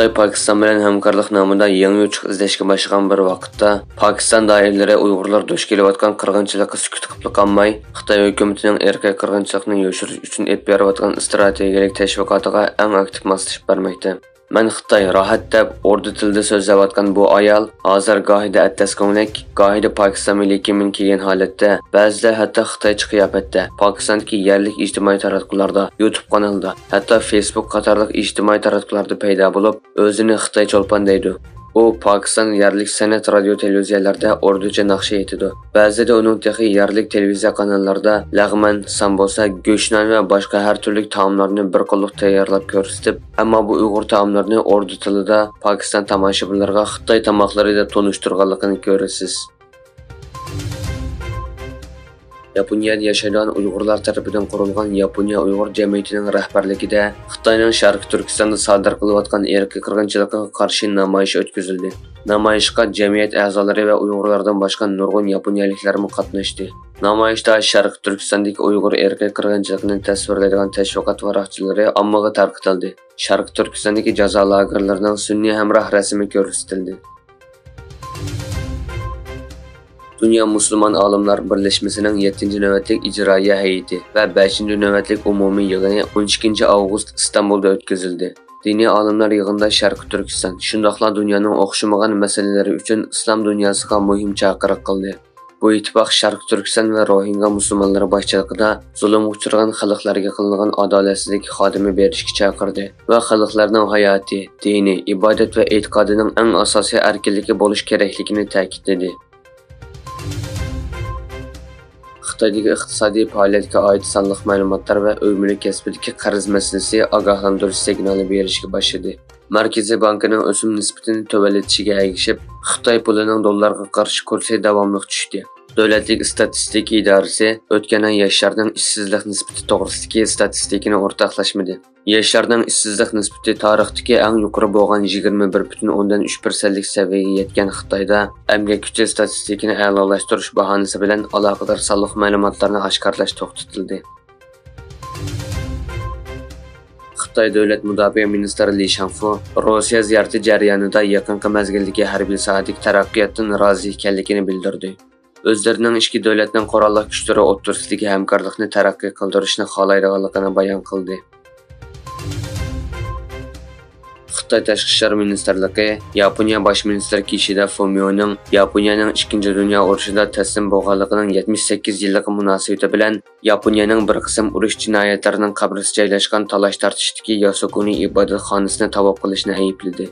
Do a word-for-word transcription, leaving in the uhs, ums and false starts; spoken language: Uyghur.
خىتاي پاكىستان بىلەن ھەمكارلىق نامىدا يېڭى يوچۇق ئىزدەشكە باشلىغان بىر ۋاقىتتا، پاكىستان دائىرىلىرى ئۇيغۇرلار دۇچ كېلىۋاتقان قىرغىنچىلىققا سۈكۈت قىلىپلا قالماي، خىتاي ھۆكۈمىتىنىڭ ئىرقىي قىرغىنچىلىقنى يوشۇرۇش ئۈچۈن ئېلىپ بېرىۋاتقان ئىستراتېگىيەلىك تەشۋىقاتىغا ئەڭ ئاكتىپ ماسلىشىپ بەرمەكتە. «مەن خىتاي، راھەت» دەپ ئوردۇ تىلىدا سۆزلەۋاتقان بۇ ئايال ھازىر گاھىدا ئەتلەس كۆڭلەك، گاھىدا پاكىستان مىللىي كىيىمىنى كىيگەن ھالەتتە، بەزىدە ھەتتا خىتايچە قىياپەتتە پاكىستاندىكى يەرلىك ئىجتىمائىي تاراتقۇلاردا، يۇتۇب قانىلىدا، ھەتتا فېيسبۇك قاتارلىق ئىجتىمائىي تاراتقۇلاردا پەيدا بولۇپ، ئۆزىنى خىتاي چولپان دەيدۇ. ئۇ پاكىستان يەرلىك سەنئەت رادىيو تېلېۋىزىيەلەردە ئوردۇچە ناخشا ئېيتىدۇ. بەزىدە ئۇنىڭ تېخى يەرلىك تېلېۋىزىيە قاناللىرىدا لەغمەن، سامبۇسا، گۆشنان ۋە باشقا ھەر تۈرلۈك تائاملارنى بىر قوللۇق تەييارلاپ كۆرسىتىپ، ئەمما بۇ ئۇيغۇر تائاملىرىنى ئوردۇ تىلىدا پاكىستان تاماشىبىنلىرىغا خىتاي تاماقلىرى دەپ تونۇشتۇرغانلىقىنى كۆرىسىز. ياپونىيەدە ياشايدىغان ئۇيغۇرلار تەرىپىدىن قۇرۇلغان ياپونىيە ئۇيغۇر جەمئىيىتىنىڭ رەھبەرلىكىدە خىتاينىڭ شەرقىي تۈركىستاندا سادىر قىلىۋاتقان ئىرقىي قىرغىنچىلىقىغا قارشى نامايىش ئۆتكۈزۈلدى. نامايىشقا جەمئىيەت ئەزالىرى ۋە ئۇيغۇرلاردىن باشقا نۇرغۇن ياپونىيەلىكلەرمۇ قاتناشتى. نامايىشتا شەرقىي تۈركىستاندىكى ئۇيغۇر ئىرقىي قىرغىنچىلىقىنى تەسۋىرلەيدىغان تەشۋىقات ۋاراقچىلىرى ئاممىغا تارقىتىلدى. شەرقىي تۈركىستاندىكى جازا لاگېرلىرىنىڭ سۈنئىي ھەمراھ رەسىمى كۆرسىتىلدى. دۇنيا مۇسۇلمان ئالىملار بىرلەشمىسىنىڭ يەتتىنچى نۆۋەتلىك ئىجرائىيە ھەيئىتى ۋە بەشىنچى نۆۋەتلىك ئومۇمىي يىغىنى ئون ئىككىنچى ئاۋغۇست ئىستانبۇلدا ئۆتكۈزۈلدى. دىنىي ئالىملار يىغىندا شەرقىي تۈركىستان، شۇنداقلا دۇنيانىڭ ئوخشىمىغان مەسىلىلىرى ئۈچۈن ئىسلام دۇنياسىغا مۇھىم چاقىرىق قىلدى. بۇ ئىتتىپاق شەرقىي تۈركىستان ۋە روھىنگا مۇسۇلمانلىرى باشچىلىقىدا زۇلۇمغا ئۇچرىغان خەلقلەرگە قىلىنغان ئادالەتسىزلىككە خاتىمە بېرىشكە چاقىردى ۋە خەلقلەرنىڭ ھاياتى، دىنى، ئىبادەت ۋە ئېتىقادىنىڭ ئەڭ ئاساسىي ئەركىنلىكى بولۇش كېرەكلىكىنى تەكىتلىدى. خىتايدىكى ئىقتىسادىي پائالىيەتكە ئائىت سانلىق مەلۇماتلار ۋە ئۆي مۈلۈك كەسپىدىكى قەرز مەسىلىسى ئاگاھلاندۇرۇش سىگنالى بېرىشكە باشلىدى. مەركىزىي بانكىنىڭ ئۆسۈم نىسبىتىنى تۆۋەنلىتىشىگە ئەگىشىپ، خىتاي پۇلىنىڭ دوللارغا قارشى كۇرسى داۋاملىق چۈشتى. دۆلەتلىك ئىستاتىستىكا ئىدارىسى ئۆتكەن ئاي ياشلارنىڭ ئىشسىزلىق نىسبىتى توغرىسىدىكى ئىستاتىستىكىنى ئورتاقلاشمىدى. ياشلارنىڭ ئىشسىزلىق نىسبىتى تارىختىكى ئەڭ يۇقىرى بولغان يىگىرمە بىر پۈتۈن ئوندىن ئۈچ پىرسەنتلىك سەۋىيەگە يەتكەن خىتايدا ئەمگەك كۈچى ئىستاتىستىكىنى ئەلالاشتۇرۇش باھانىسى بىلەن ئالاقىدار سانلىق مەلۇماتلارنى ئاشكارىلاش توختىتىلدى. خىتاي دۆلەت مۇداپىئە مىنىستىرى لى شاڭفۇ روسىيە زىيارىتى جەريانىدا يېقىنقى مەزگىلدىكى ھەربىي ساھەدىكى تەرەققىياتتىن رازى ئىكەنلىكىنى بىلدۈردى. ئۆزلىرىنىڭ ئىككى دۆلەتنىڭ قوراللىق كۈچلىرى ئوتتۇرىسىدىكى ھەمكارلىقنى تەرەققىي قىلدۇرۇشنى خالايدىغانلىقىنى بايان قىلدى. خىتاي تاشقى ئىشلار مىنىستىرلىقى ياپونىيە باش مىنىستىرى كىشىدا فۇمىئونىڭ ياپونىيەنىڭ ئىككىنچى دۇنيا ئۇرۇشىدا تەسلىم بولغانلىقىنىڭ يەتمىش سەككىز يىللىقى مۇناسىۋىتى بىلەن ياپونىيەنىڭ بىر قىسىم ئۇرۇش جىنايەتلىرىنىڭ قەبرىسى جايلاشقان تالاش-تارتىشتىكى ياسۇكۇنى ئىبادەتخانىسىنى تاۋاپ قىلىشىنى ئەيىبلىدى.